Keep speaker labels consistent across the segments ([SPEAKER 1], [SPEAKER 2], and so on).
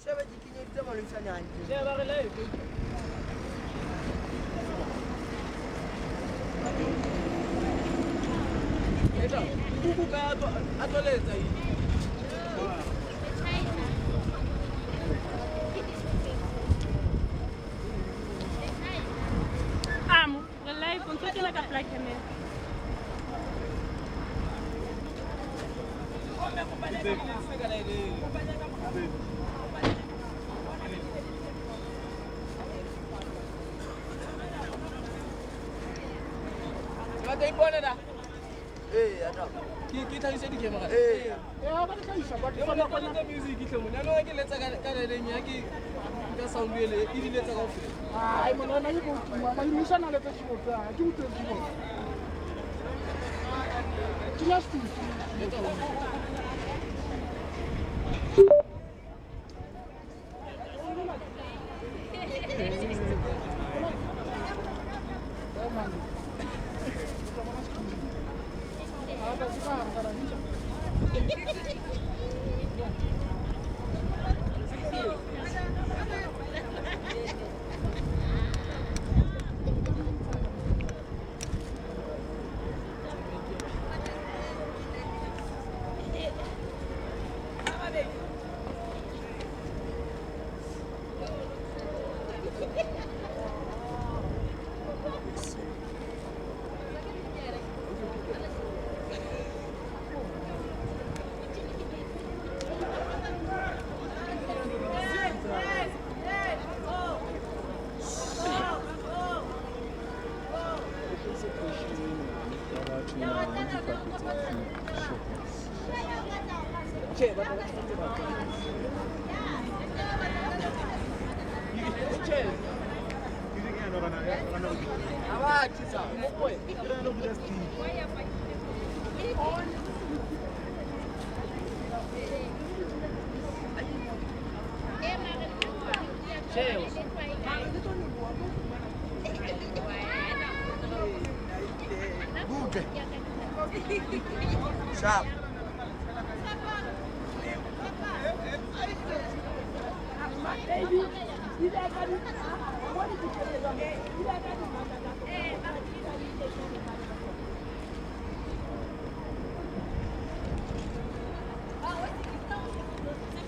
[SPEAKER 1] Shebe ke kenyeditse malwetsane hantle.
[SPEAKER 2] Sheba re live. Eta, kuku ka a tlo letsa eng?
[SPEAKER 3] Amo, re live, o ntso kena ka pela camera.
[SPEAKER 2] Sebata ipone na.
[SPEAKER 1] Ee, ata.
[SPEAKER 2] Ke tlhagise di-camera.
[SPEAKER 1] Ee.
[SPEAKER 4] Ya ba di tlhagisa ba di
[SPEAKER 2] Ke
[SPEAKER 4] fana
[SPEAKER 2] bona
[SPEAKER 4] ka
[SPEAKER 2] ka music tle mona. Nna ke letsa ka laleng ya ke ka sound ele e di letsa kaofela.
[SPEAKER 4] Ai mona na ke go tuma, ma imisana le tse tshibotsa, ke utlwe tshibotsa. Tsenya setutu.
[SPEAKER 2] Letsa ho. Che, ba ba tshwanetse ba. Che. Ha ba tshisa, mo kwe. Che.
[SPEAKER 1] Butle. Sharp.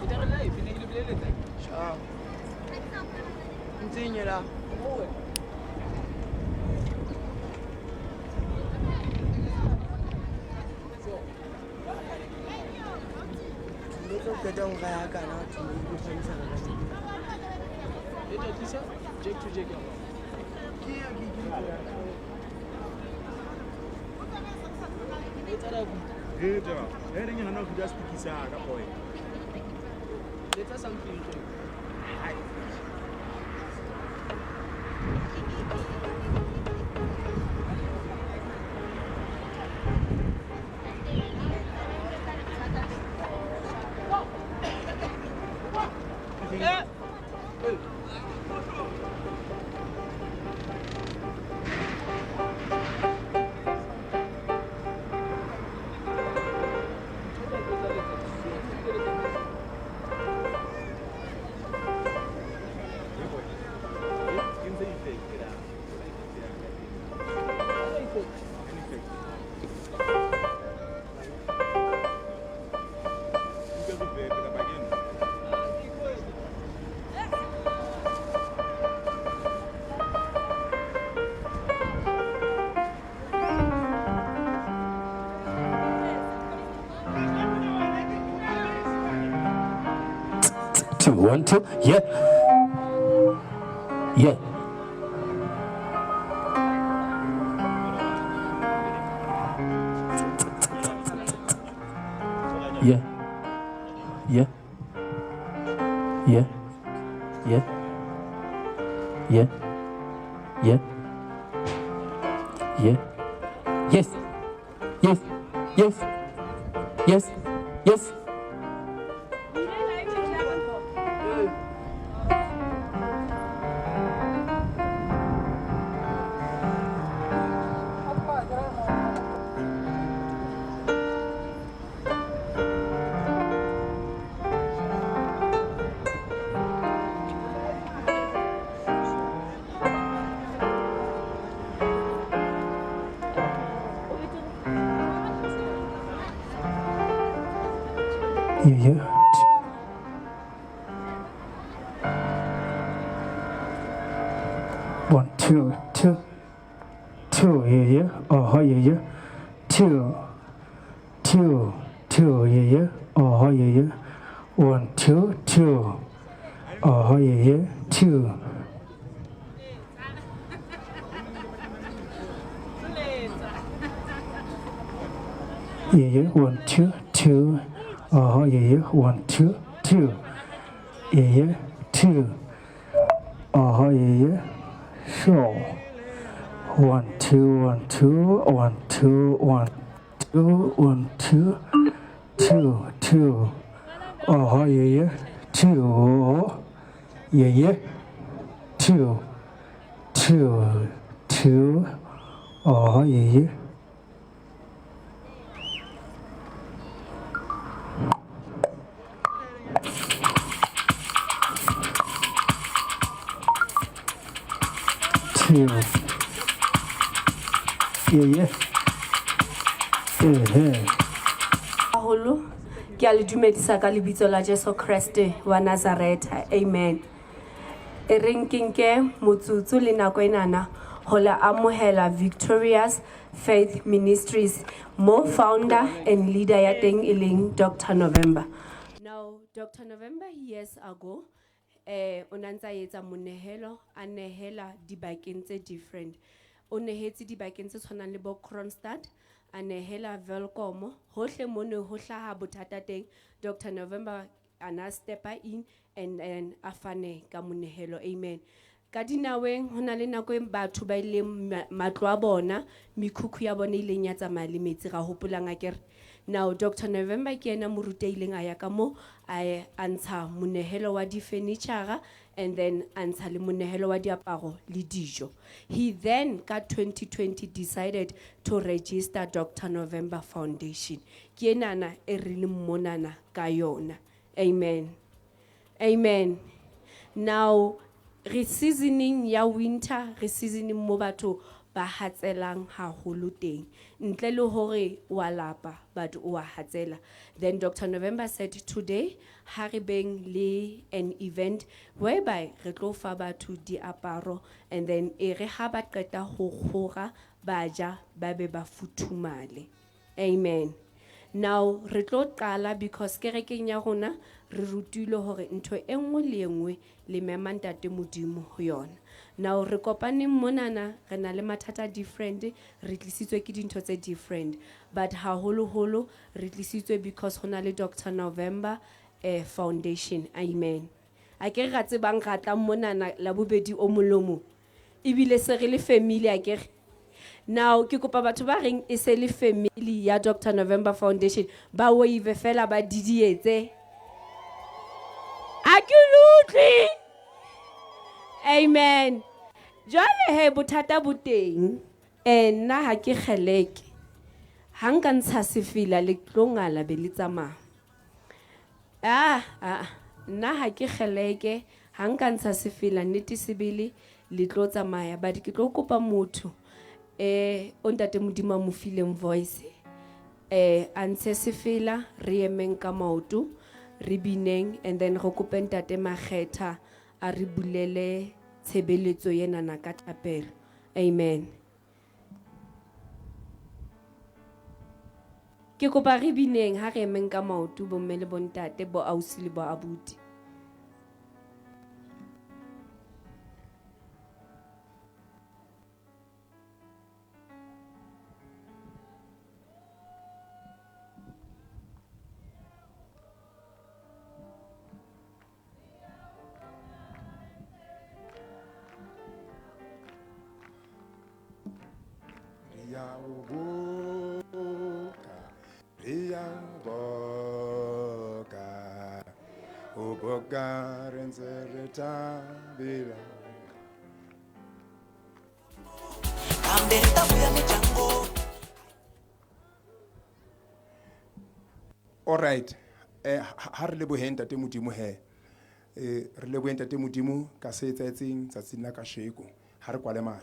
[SPEAKER 2] Ke re live ne ke le boleletse.
[SPEAKER 1] Sharp. Ntsenye la.
[SPEAKER 2] Mo
[SPEAKER 1] Ntlo tlo qeta ho raya kana thulo ke phadisana ka teng.
[SPEAKER 2] Eta tlisa jack to jack ya.
[SPEAKER 1] Ke eo ke ke.
[SPEAKER 2] Etsa ra ku.
[SPEAKER 5] Eta, e reng hana ho ja sticky sa ka boy.
[SPEAKER 2] Letsa something ke. Eh.
[SPEAKER 6] 2, 1, 2, yeah, yeah. Yeah, yeah, yeah, yeah, yeah, yeah, yeah, yes, yes, yes, yes, yes. Yeah, yeah. One, two, two, two, yeah, yeah. Uh huh, yeah, yeah. Two, two, two, yeah, yeah. Uh huh, yeah, yeah. One, two, two. Uh huh, yeah, yeah. Two. Yeah, yeah. One, two, two. Uh huh, yeah, yeah. One, two, two. Yeah, yeah. Two. Uh huh, yeah, yeah. So. One, two, one, two, one, two, one, two, one, two, two, two. Uh huh, yeah, yeah. Two. Yeah, yeah. Two, two, two. Uh huh, yeah, yeah. Two. Yeah, yeah. Yeah, yeah.
[SPEAKER 7] Haholo ke a le dumedisa ka lebitso la Jesu Kreste wa Nazareth. Amen. E reng ke nke motsotso le nako enana ho le amohela Victorious Faith Ministries mo founder and leader ya teng e leng Dr. November. Now Dr. November years ago o na ntsa etsa monehelo a nehela dibakeng tse different. O nehetse dibakeng tse tshwanang le bo Kroonstad, a nehela Welkom, hohle mo ne ho hlaha bothata teng, Dr. November a na stepa in and then a fane ka monehelo. Amen. Ka dinaweng ho na le nako e batho ba ileng matlo a bona, mekhukhu ya bona e ileng ya tsamaya le metsi, ra hopolang akere. Now Dr. November ke yena moruti a ileng a ya ka mo a ntsha monehelo wa di-furniture and then a ntsha le monehelo wa diaparo le dijo. He then ka 2020 decided to register Dr. November Foundation. Ke enana e re leng monana ka yona. Amen. Amen. Now re seasoning ya winter, re seasoning mo batho ba hatselang haholo teng. Ntle le hore wa lapa, but o wa hatsela. Then Dr. November said today ha re beng le an event whereby re tlo fa batho diaparo and then e re ha ba qeta ho kgora ba ja ba be ba futhumale. Amen. Now re tlo qala because kerekeng ya rona re rutilwe hore ntho e nngwe le e nngwe le mema ntate Modimo ho yona. Now re kopaneng monana re na le mathata different, re tlisitswe ke dintho tse different, but haholoholo re tlisitswe because ho na le Dr. November Foundation. Amen. A ke re tsebang ra tla monana la bobedi o molomo ebile se re le family akere. Now ke kopa batho ba reng e se le family ya Dr. November Foundation ba wave fela ba didietse. A ke lutlwe. Amen. Jwale he bothata bo teng. Nna ha ke kgeleke. Ha nka ntsha sefela le tlo ngala be le tsamaya. Nna ha ke kgeleke, ha nka ntsha sefela nnete sebele le tlo tsamaya, but ke tlo kopa motho o ntate Modimo a mo fileng voice a ntshe sefela re emeng ka maoto re bineng and then re kope ntate Makgetha a re bulele tshebeletso enana ka thapelo. Amen. Ke kopa re bineng ha re emeng ka maoto bomme le bontate bo ausi le bo abuti.
[SPEAKER 5] All right. Ha re leboheng ntate Modimo he. Re leboheng ntate Modimo ka se etsahetseng tsatsing la kasheko. Ha re kwale mahlo.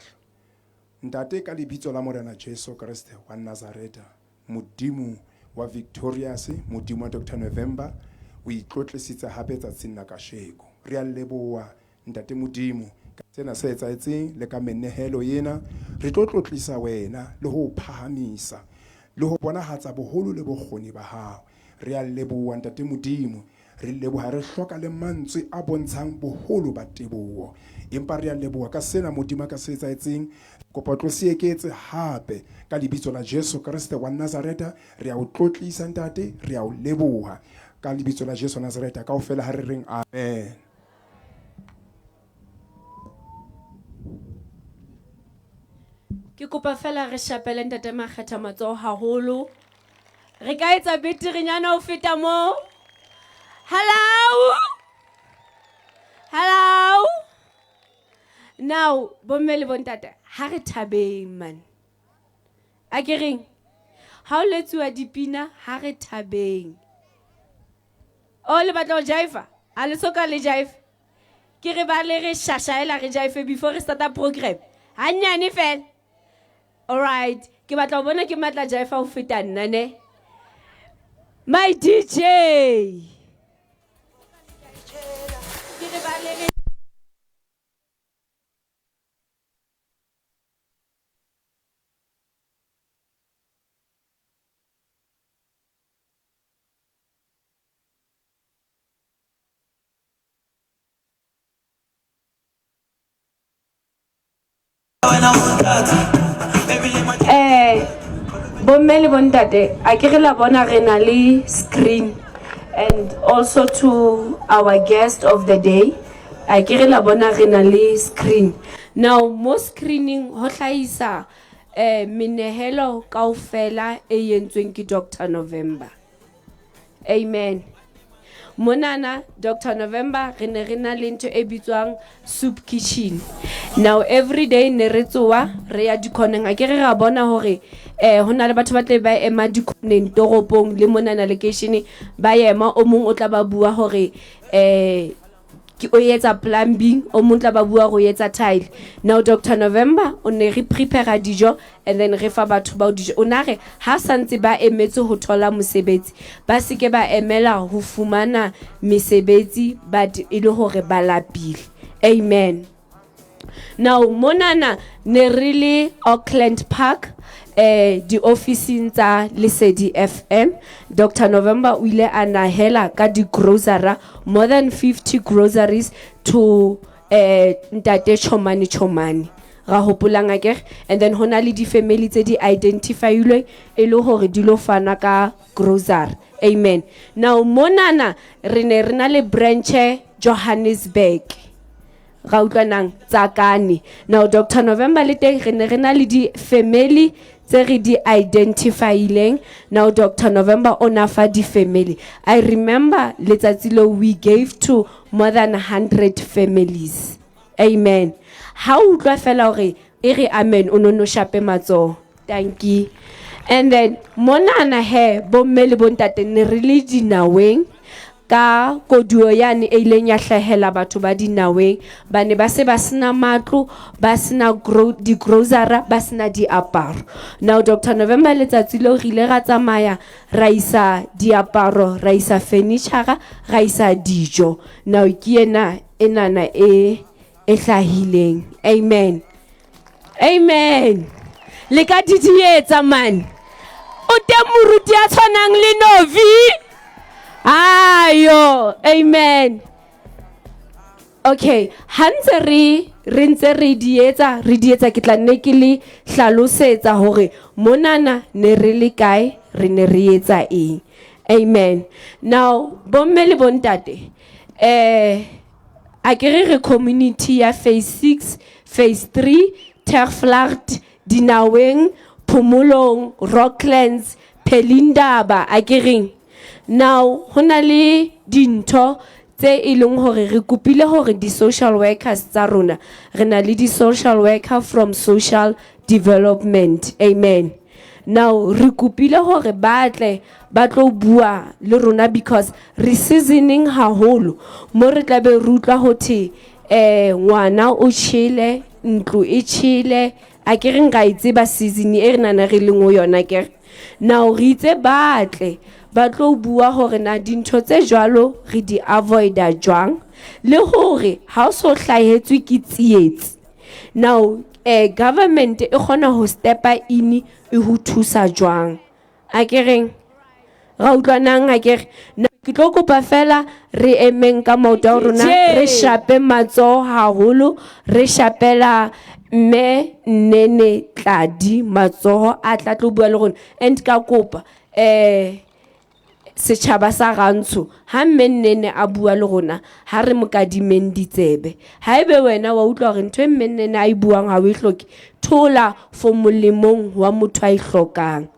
[SPEAKER 5] Ntate ka lebitso la Morena Jesu Kreste wa Nazareta, Modimo wa Victorious, Modimo wa Dr. November, O itlotlisitse hape tsatsing la kasheko. Re a leboha Ntate Modimo ka sena se etsahetseng le ka menehelo ena. Re tlo tlotlisa wena le ho o phahamisa le ho bonahatsa boholo le bokgoni ba hao. Re a leboha Ntate Modimo. Re leboha re hloka le mantswe a bontshang boholo ba teboho. Empa re a leboha ka sena Modimo ka se etsahetseng. Kopa o tlo se eketse hape ka lebitso la Jesu Kreste wa Nazareta. Re a o tlotlisa Ntate, re a o leboha ka lebitso la Jesu Nazareta. Kaofela ha re reng amen.
[SPEAKER 7] Ke kopa fela re shapele Ntate Makgetha matsoho haholo. Re ka etsa beterenyana ho feta moo. Hello? Hello? Now, bomme le bontate, ha re thabeng man. A ke reng? Ha o letsuwa dipina, ha re thabeng. O le batla ho jaifa? A le soka le jaifa? Ke re ba le re shashaela re jaife before re starta program. Hanyane fela. Alright, ke batla ho bona ke matla jaifa ho feta nna ne. My DJ. Ke re ba le re Eh, bomme le bontate, a ke re la bona re na le screen and also to our guest of the day, a ke re la bona re na le screen. Now mo screening ho hlahisa eh menehelo kaofela e entsweng ke Dr. November. Amen. Monana Dr. November re ne re na le ntho e bitswang soup kitchen. Now every day ne re tsoa re ya dikhoneng, a ke re ra bona hore eh ho na le batho ba tle ba ema dikhoneng toropong le monana lekeisheneng ba ema, o mong o tla ba bua hore eh ke o etsa plumbing, o mong tla ba bua hore o etsa tile. Now Dr. November o ne re prepare dijo and then re fa batho bao dijo. O na re ha santse ba emetse ho thola mosebetsi, ba seke ba emela ho fumana mesebetsi but e le hore ba lapile. Amen. Now monana ne re le Auckland Park eh diofising tsa Lesedi FM. Dr. November o ile a nahela ka di-grocery, more than 50 groceries to eh ntate Chomane Chomane. Ra hopolang akere? And then hona le di-family tse di identify-ilwe e le hore di lo fana ka grocery. Amen. Now monana re ne re na le branch Johannesburg. Ra utlwanang Tsakane. Now Dr. November le teng re ne re na le di-family tse re di identify-ileng. Now Dr. November o na fa di-family. I remember letsatsi leo we gave to more than 100 families. Amen. Ha o utlwa fela hore e re amen, o no no shape matsoho. Thank you. And then monana he bomme le bontate ne re le dinaweng ka koduo yane e ileng ya hlahela batho ba dinaweng. Ba ne ba se ba sena matlo, ba sena di-grocery, ba sena diaparo. Now Dr. November letsatsi leo re ile ra tsamaya ra isa diaparo, ra isa furniture, ra isa dijo. Now ke ena enana e e hlahileng. Amen. Amen. Le ka didietsa man. O teng moruti ya tshwanang le Novi? Ayo, amen. Okay, ha ntse re re ntse re di etsa, re di etsa, ke tla nne ke le hlalosetsa hore monana ne re le kae, re ne re etsa eng. Amen. Now, bomme le bontate, eh a ke re re community ya phase 6, phase 3, Turflaart, Dinaweng, Phomolong, Rocklands, Pelindaba, a ke reng. Now, ho na le dintho tse e leng hore re kopile hore di-social workers tsa rona, re na le di-social worker from social development. Amen. Now, re kopile hore ba tle ba tlo bua le rona because re seasoning haholo mo re tla be re utlwa ho thwe eh ngwana o tjhele, ntlo e tjhele, a ke re nka e tseba season e re nana re leng ho yona kere. Now re itse ba tle Ba tlo bua hore na dintho tse jwalo re di avoida jwang le hore ha o so hlahetswe ke tsietsi. Now government e kgona ho stepa in e ho thusa jwang. Akereng ra utlwanang akere? Na ke tlo kopa fela re emeng ka maoto a rona re shape matsoho haholo re shapela mme Nnene Tladi matsoho a tla tlo bua le rona. And ka kopa setjhaba sa Rantsho ha mme Nnene a bua le rona ha re mo kadimeng ditsebe. Haebe wena wa utlwa hore ntho e mme Nnene a e buang ha o e hloke, thola for molemong wa motho a e hlokang.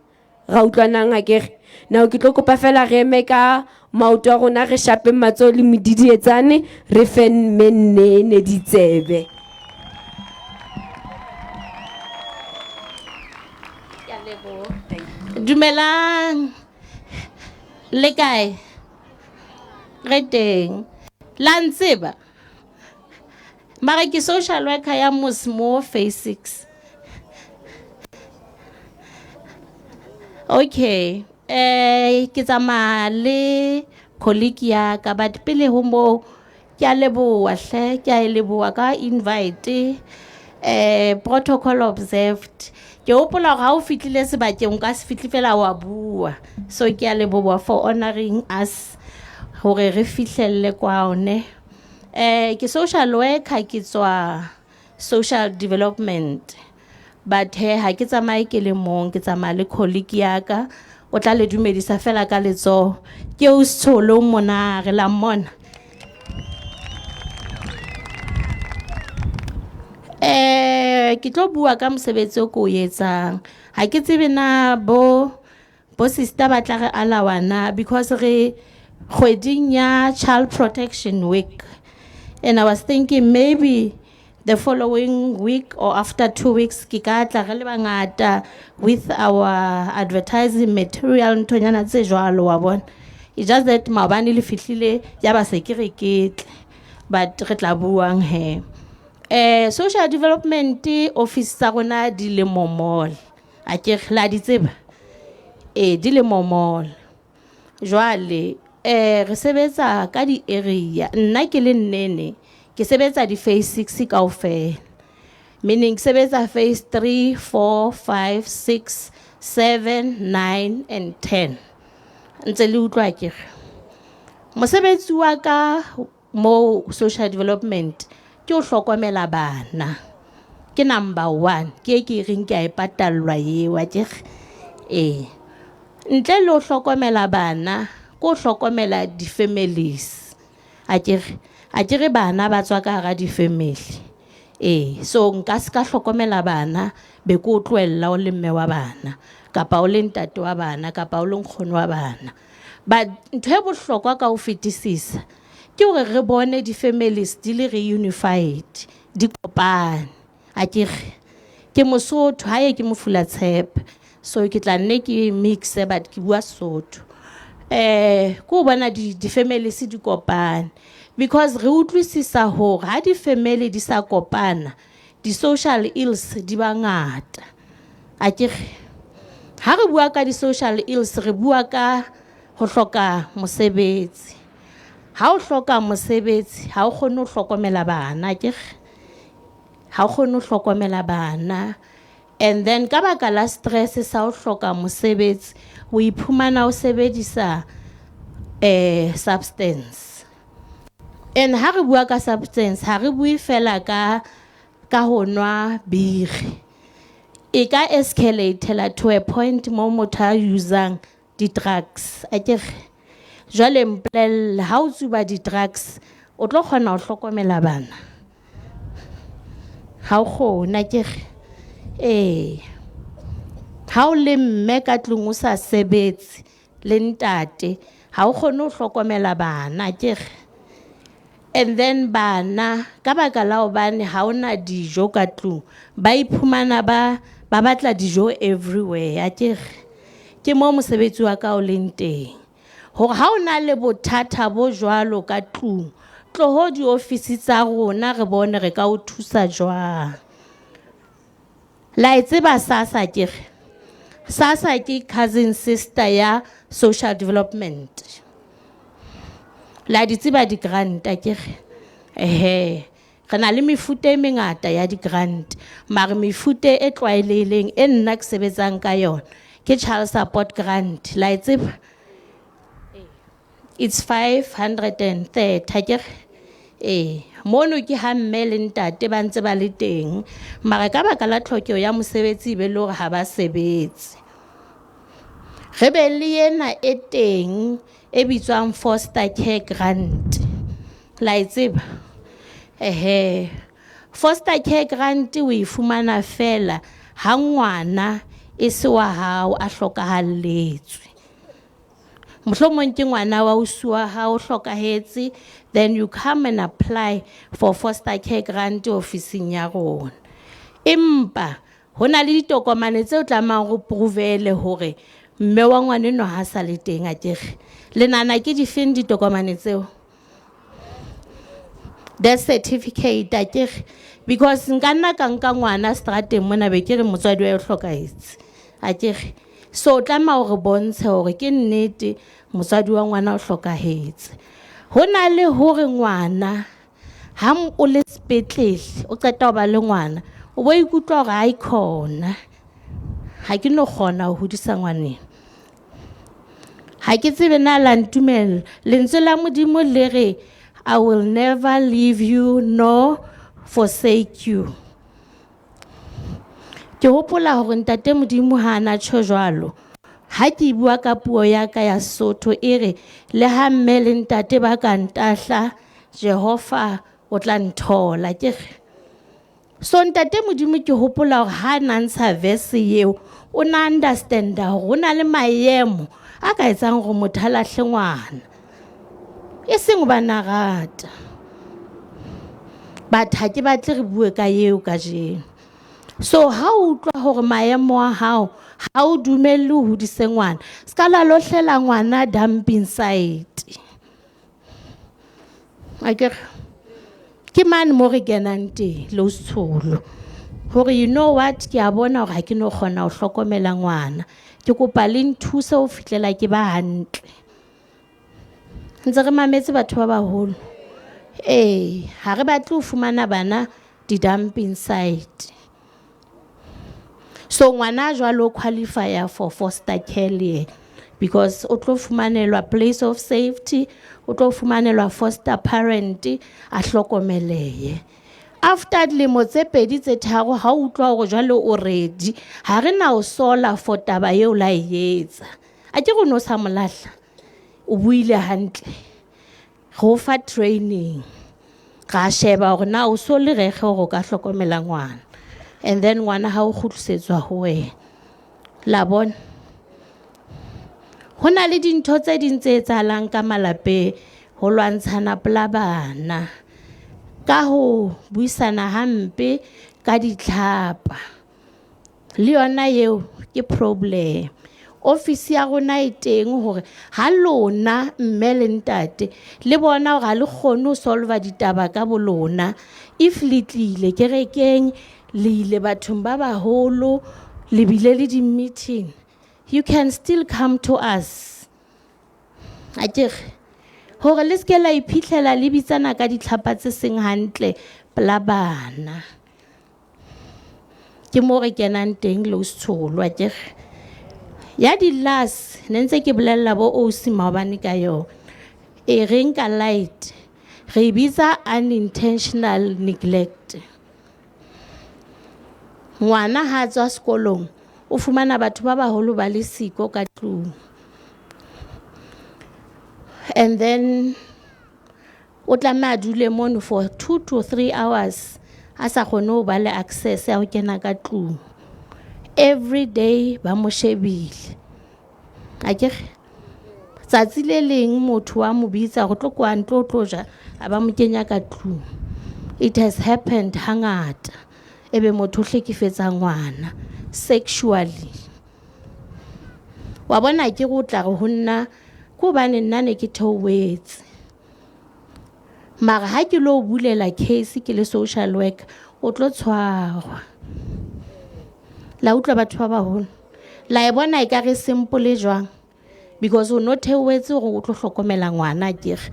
[SPEAKER 7] Ra utlwanang akere? Now ke tlo kopa fela re eme ka maoto a rona re shapeng matsoho le medidietsane re fe mme Nnene ditsebe.
[SPEAKER 8] Dumelang. Le kae? Re teng. La ntseba? Mara ke social worker ya Mosmo phase 6. Okay. Ke tsamaya le colleague ya ka, but pele ho moo ke a leboha hle, ke a e leboha ka invite. Protocol observed. Ke hopola hore ha o fihlile sebakeng o ka se fihle fela wa bua. So ke a leboha for honoring us hore re fihlelle kwao ne. Ke social worker, ke tswa social development. But he ha ke tsamaye ke le mong, ke tsamaya le colleague ya ka. O tla le dumedisa fela ka letsoho. Ke o Sithole mona re la mmona. Ke tlo bua ka mosebetsi o ko o etsang. Ha ke tsebe na bo sister ba tla re alawa na, because re kgweding ya Child Protection Week. And I was thinking maybe the following week or after 2 weeks ke ka tla re le bangata with our advertising material nthonyana tse jwalo wa bona. It's just that maobane le fihlile ya ba se ke re ke tle, but re tla buang he. Social development office tsa rona di le momol. A ke re la di tseba? Di le momol. Jwale re sebetsa ka di area. Nna ke le Nnene ke sebetsa di phase 6 kaofela. Meaning ke sebetsa phase 3, 4, 5, 6, 7, 9 and 10. Ntse le utlwa ke re. Mosebetsi wa ka mo social development ke ho hlokomela bana. Ke number 1, ke e ke reng ke a e patallwa eo akere. Ntle le ho hlokomela bana, ke ho hlokomela di-families. Akere, akere bana ba tswa ka hara di-family. So nka se ka hlokomela bana be ke o tlohella o le mme wa bana, kapa o le ntate wa bana, kapa o le nkgono wa bana. But ntho e bohlokwa ka ho fetisisa ke hore re bone di-families di le reunified, di kopane. Akere ke Mosotho, hae ke Mofulatshepe. So ke tla nne ke mixe but ke bua Sesotho. Ke ho bona di-families di kopane. Because re utlwisisa hore ha di-family di sa kopana, di-social ills di ba ngata. Akere ha re bua ka di-social ills, re bua ka ho hloka mosebetsi. Ha o hloka mosebetsi, ha o kgone ho hlokomela bana, akere? Ha o kgone ho hlokomela bana. And then ka baka la stress sa ho hloka mosebetsi, o iphumana o sebedisa substance. And ha re bua ka substance, ha re bue fela ka ho nwa biri. E ka escalate-ela to a point mo motho a usang di-drugs. Akere jwale mpolelle, ha o tsuba di-drugs, o tlo kgona ho hlokomela bana? Ha o kgone, akere? Ha o le mme ka tlung o sa sebetse le ntate, ha o kgone ho hlokomela bana, akere? And then bana, ka baka la hobane ha ona dijo ka tlung, ba iphumana ba batla dijo everywhere, akere? Ke mo mosebetsi wa ka o leng teng. Hore ha o na le bothata bo jwalo ka tlung, tloho diofisi tsa rona re bone re ka o thusa jwang. La e tseba SASSA akere? SASSA ke cousin sister ya Social Development. La di tseba di-grant akere? Ehe. Re na le mefuta e mengata ya di-grant. Mare mefuta e tlwaelehileng e nna ke sebetsang ka yona ke child support grant. La e tseba? It's 530 akere? Ee, mono ke ha mme le ntate ba ntse ba le teng. Mara ka baka la tlhokeho ya mosebetsi e be le hore ha ba sebetse. Re be le ena e teng e bitswang foster care grant. La e tseba? Ehe. Foster care grant o e fumana fela ha ngwana e se wa hao a hlokahalletswe. Mohlomong ke ngwana wa ausi wa hao o hlokahetse, then you come and apply for foster care grant ofising ya rona. Empa ho na le ditokomane tseo tlamehang ho provele hore mme wa ngwana enwa ha sa le teng akere. Le nahana ke difeng ditokomane tseo? Death certificate akere. Because nka nna ka nka ngwana strateng mona be ke re motswadi wa hae o hlokahetse. Akere. So o tlameha hore bontshe hore ke nnete motswadi wa ngwana o hlokahetse. Ho na le hore ngwana ha o le sepetlele o qeta ho ba le ngwana o bo ikutlwa hore ha e khona. Ha ke no kgona ho hodisa ngwaneno. Ha ke tsebe na la ntumella. Lentswe la Modimo le re I will never leave you nor forsake you. Ke hopola hore ntate Modimo ha ana tjho jwalo. Ha ke bua ka puo ya ka ya Sesotho e re le ha mme le ntate ba ka ntahla Jehova o tla nthola ke re. So ntate Modimo ke hopola hore ha na ntsha verse eo o na understanda hore ho na le maemo a ka etsang hore motho a lahle ngwana. E seng hobane a rata. But ha ke batle re bue ka eo kajeno. So ha o utlwa hore maemo a hao ha o dumelle ho hodise ngwana, ska la lohlela ngwana dumping site. Akere ke mane mo re kenang teng le o Setsholo. Hore you know what, ke a bona hore ha ke no kgona ho hlokomela ngwana. Ke kopa le nthuse ho fihlela ke ba hantle. Ntse re mametse batho ba baholo. Ee, ha re batle ho fumana bana di-dumping site. So ngwana jwalo o qualify for foster care le yena because o tlo fumanelwa place of safety, o tlo fumanelwa foster parent a hlokomelehe. After dilemo tse pedi tse tharo ha o utlwa hore jwale o ready, ha re na o sola for taba eo la e etsa. A ke re o no sa mo lahla, o buile hantle. Re o fa training. Ra sheba hore na o so le rege hore o ka hlokomela ngwana. And then ngwana ha o kgutlisetswa ho wena. La bona? Ho na le dintho tse ding tse etsahalang ka malapeng ho lwantshana pela bana. Ka ho buisana hampe ka ditlhapa. Le yona eo ke problem. Ofisi ya rona e teng hore ha lona mme le ntate le bona hore ha le kgone ho solva ditaba ka bo lona. If le tlile kerekeng, le ile bathong ba baholo, le bile le di-meeting, you can still come to us. Akere hore le ske la iphitlhela le bitsana ka ditlhapa tse seng hantle pela bana. Ke mo re kenang teng le o Setsholo akere. Ya di-last ne ntse ke bolella bo ausi maobane ka yona. E re nka light, re e bitsa unintentional neglect. Ngwana ha tswa sekolong o fumana batho ba baholo ba le siko ka tlung. And then o tlameha a dule mono for 2 to 3 hours a sa kgone ho ba le access ya ho kena ka tlung. Every day ba mo shebile. Akere tsatsi le leng motho wa mo bitsa hore tlo kwano tlo tlo ja, a ba mo kenya ka tlung. It has happened hangata. Ebe motho o hlekefetsa ngwana sexually. Wa bona ke re o tla re ho nna ke hobane nna ne ke theohetse. Mara ha ke lo bulela case ke le social worker, o tlo tshwarwa. La utlwa batho ba baholo. La e bona ekare simple jwang? Because o no theohetse hore o tlo hlokomela ngwana akere.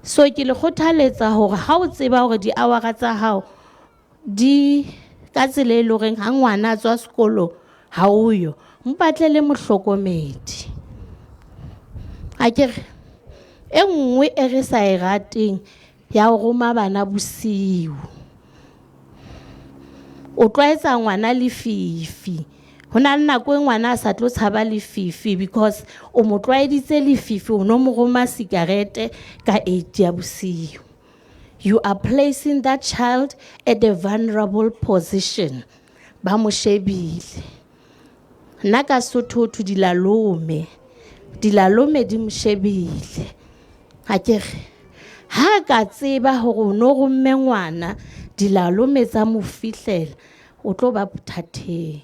[SPEAKER 8] So ke le kgothaletsa hore ha o tseba hore di-hour-a tsa hao di ka tsela e leng horeng ha ngwana a tswa sekolong ha o yo, mpatlele mohlokomedi. Akere e nngwe e re sa e rateng ya ho roma bana bosiu. O tlwaetsa ngwana lefifi. Ho na le nako e ngwana a sa tlo tshaba lefifi because o mo tlwaeditse lefifi o no mo roma sikarete ka 8 ya bosiu. You are placing that child at a vulnerable position. Ba mo shebile. Nna ka Sesotho ho thwe dilalome. Dilalome di mo shebile. Akere ha ka tseba hore o no romme ngwana dilalome tsa mo fihlela o tlo ba bothateng.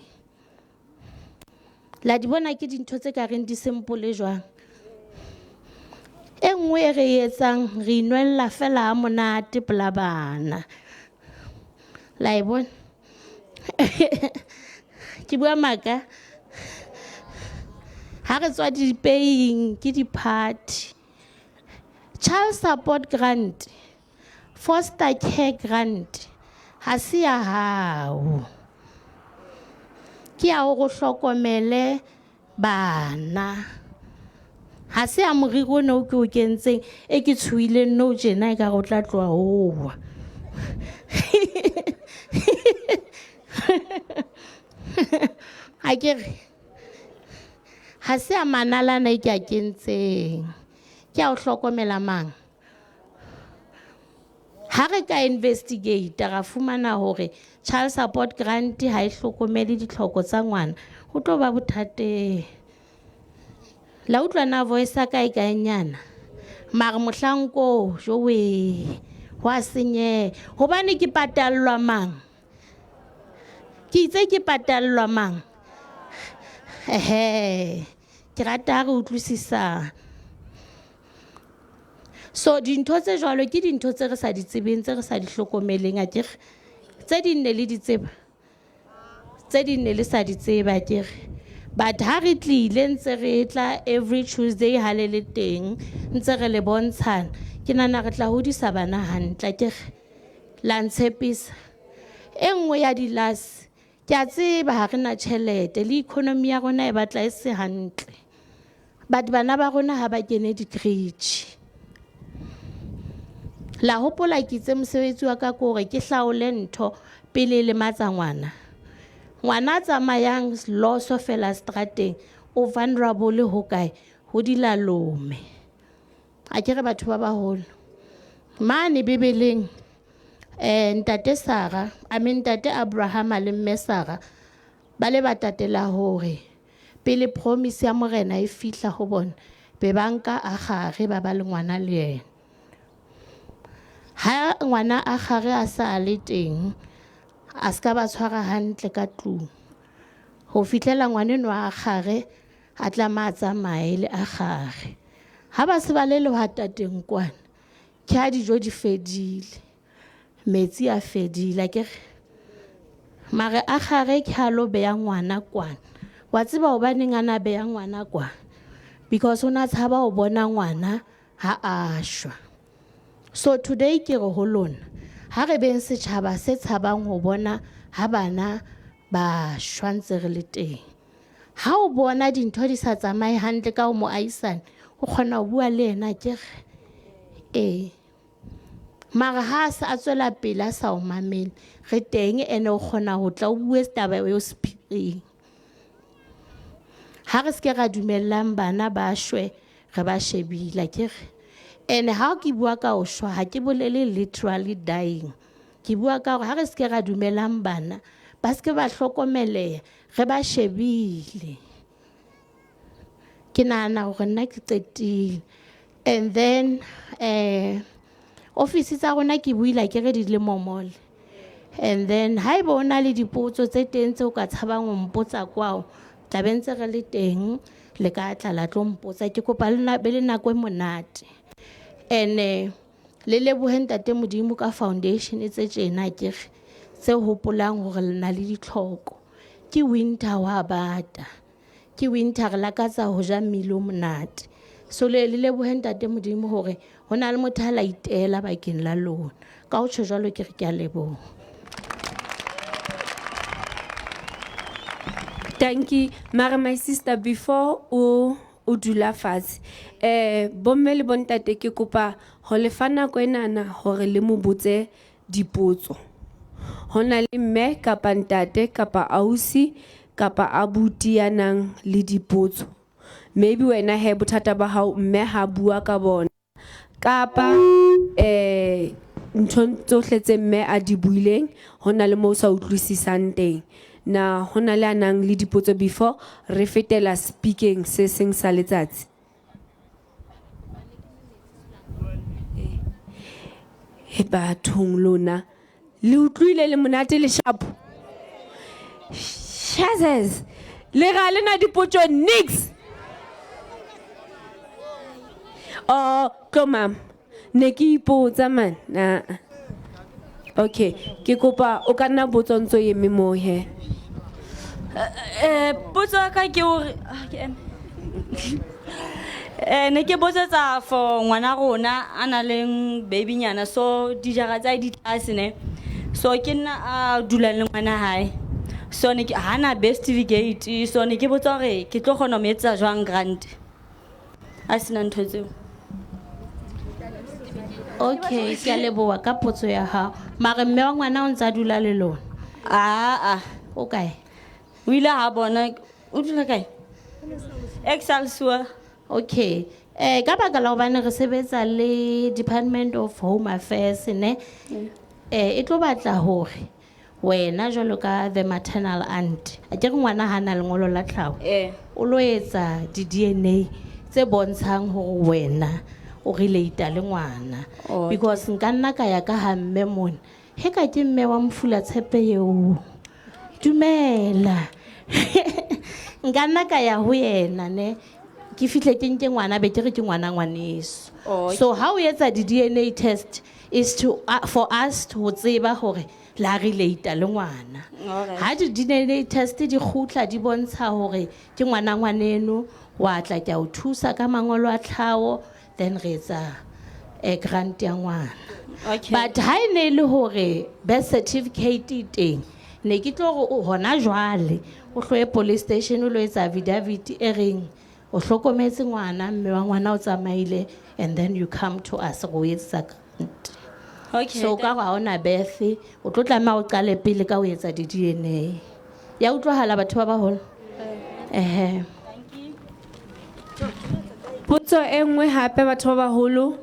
[SPEAKER 8] La di bona ke dintho tse ka reng di simple jwang. E nngwe e re e etsang re inwella fela ha monate pela bana. La e bona? Ke bua maka. Ha re tswa dipeing ke di-party. Child support grant, foster care grant ha se ya hao. Ke ya hore o hlokomele bana. Ha se ya moriri ona o ke o kentseng e ke tshohileng nou tjena ekare o tla tloha o wa. Akere ha se ya manalana e ke a kentseng. Ke ya ho hlokomela mang? Ha re ka investigate ra fumana hore child support grant ha e hlokomele ditlhoko tsa ngwana, ho tlo ba bothateng. La utlwa na voice ya ka e kae nyana? Mare mohlang koo, jowe, ho a senyeha. Hobane ke patallwa mang? Ke itse ke patallwa mang? Ehe, ke rata ha re utlwisisa. So dintho tse jwalo ke dintho tse re sa di tsebeng, tse re sa di hlokomeleng akere. Tse ding ne le di tseba, tse ding ne le sa di tseba akere. But ha re tlile ntse re tla every Tuesday ha le le teng, ntse re le bontshana, ke nahana re tla hodisa bana hantle akere. La ntshepisa. E nngwe ya di-last, ke a tseba ha re na tjhelete le economy ya rona e batla e se hantle. But bana ba rona ha ba kene di-creche. La hopola ke itse mosebetsi wa ka ke hore ke hlaole ntho pele e lematsa ngwana. Ngwana a tsamayang loso fela strateng o vulnerable ho kae? Ho dilalome. Akere batho ba baholo. Mane Bibeleng ntate Sarah, I mean ntate Abraham le mme Sarah ba le ba tatela hore pele promise ya morena e fihla ho bona be ba nka Agare ba ba le ngwana le yena. Ha ngwana Agare a sa le teng, a ska ba tshwara hantle ka tlung. Ho fihlela ngwana enwa Agare a tlameha a tsamaye le Agare. Ha ba se ba le lehwatateng kwana, ke ha dijo di fedile, metsi a fedile akere. Mare Agare ke ha lo beha ngwana kwana. Wa tseba hobaneng a na beha ngwana kwa? Because o na tshaba ho bona ngwana ha a shwa. So today ke re ho lona, ha re beng setjhaba se tshabang ho bona ha bana ba shwa ntse re le teng. Ha o bona dintho di sa tsamaye hantle ka ho moahisane, o kgona ho bua le yena akere. Ee. Mara ha a se a tswela pele a sa o mamele, re teng ene o kgona ho tla o bue taba eo sephiring. Ha re se ke ra dumellang bana ba shwe re ba shebile akere. Ene ha ke bua ka ho shwa ha ke bolele literally dying. Ke bua ka hore ha re se ke ra dumelang bana ba se ke ba hlokomeleha re ba shebile. Ke nahana hore nna ke qetile. And then office tsa rona ke buile akere di le momole. And then haeba o na le dipotso tse teng tseo ka tshabang ho mpotsa kwao, tla be ntse re le teng le ka tla la tlo mpotsa. Ke kopa le be le nako e monate. Ene le lebohe ntate Modimo ka foundation tse tjena akere tse hopolang hore le na le ditlhoko. Ke winter wa bata. Ke winter re lakatsa ho ja mmele o monate. So le le lebohe ntate Modimo hore ho na le motho a la itela bakeng la lona. Ka ho tjho jwalo ke re ke a leboha.
[SPEAKER 7] Dankie. Mara my sister before o o dula fatshe. Bomme le bontate ke kopa ho le fa nako enana hore le mo botse dipotso. Ho na le mme kapa ntate kapa ausi kapa abuti ya nang le dipotso. Maybe wena he bothata ba hao mme ha bua ka bona. Kapa nthong tsohle tse mme a di buileng ho na le mo sa utlwisisang teng. Na ho na le a nang le dipotso before re fetela speaking se seng sa letsatsi. He bathong lona le utlwile le monate le sharp. Shazes le ga le na dipotso nix. Oh, tlo mama. Ne ke ipotsa man. Na. Okay, ke kopa o ka nna botsa ntso eme mo he.
[SPEAKER 9] Potso ya ka ke hore ke eme. Ne ke botsetsa for ngwana rona a na leng baby nyana so dijara tsa di tlase ne. So ke nna a dulang le ngwana hae. So ne ke hana birth certificate so ne ke botsa hore ke tlo kgona ho mo etsetsa jwang grant. A sena ntho tseo.
[SPEAKER 8] Okay, ke a leboha ka potso ya hao. Mare mme wa ngwana o ntse a dula le lona?
[SPEAKER 9] Aa.
[SPEAKER 8] O kae?
[SPEAKER 9] O ile ha bona, o dula kae? Excelsior.
[SPEAKER 8] Okay. Ka baka la hobane re sebetsa le Department of Home Affairs ne. E tlo batla hore wena jwalo ka the maternal aunt, a ke re ngwana ha na lengolo la tlhaho. O lo etsa di DNA tse bontshang hore wena o relate le ngwana. Because nka nna ka ya ka ha mme mona. He ka ke mme wa mofula tshepe eo. Dumela. Nka nna ka ya ho yena ne. Ke fihle ke nke ngwana be ke re ke ngwana ngwaneso. So ha o etsa di DNA test is to for us to tseba hore la relate le ngwana. Ha di DNA test di kgutla di bontsha hore ke ngwana ngwaneno wa tla ke a o thusa ka mangolo a tlhaho then re etsa grant ya ngwana. But ha e ne le hore birth certificate e teng ne ke tlo re o hona jwale o hloye police station o lo etsa affidavit e reng o hlokometse ngwana mme wa ngwana o tsamaile and then you come to us go etsa grant. So ka ha ona birth o tlo tlameha o qale pele ka ho etsa di DNA. Ya utlwahala batho ba baholo?
[SPEAKER 7] Potso e nngwe hape batho ba baholo.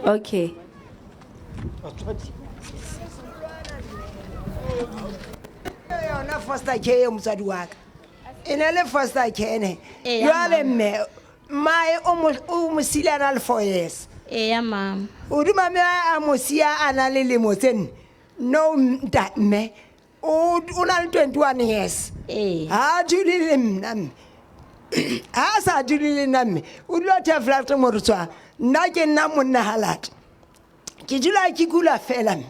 [SPEAKER 7] Okay.
[SPEAKER 1] Yona foster care motswadi wa ka. E ne le foster care ne. Jwale mme mae o mo siile a na le 4 years.
[SPEAKER 8] Eya mama.
[SPEAKER 1] O duma mme a mo siya a na le lemo tse nne. No nta mme o na le 21 years. Ha dule le nna mme. Ha sa dule le nna mme. O dula Teflate mo re tswang. Nna ke nna monna halata. Ke dula ke kula fela mme.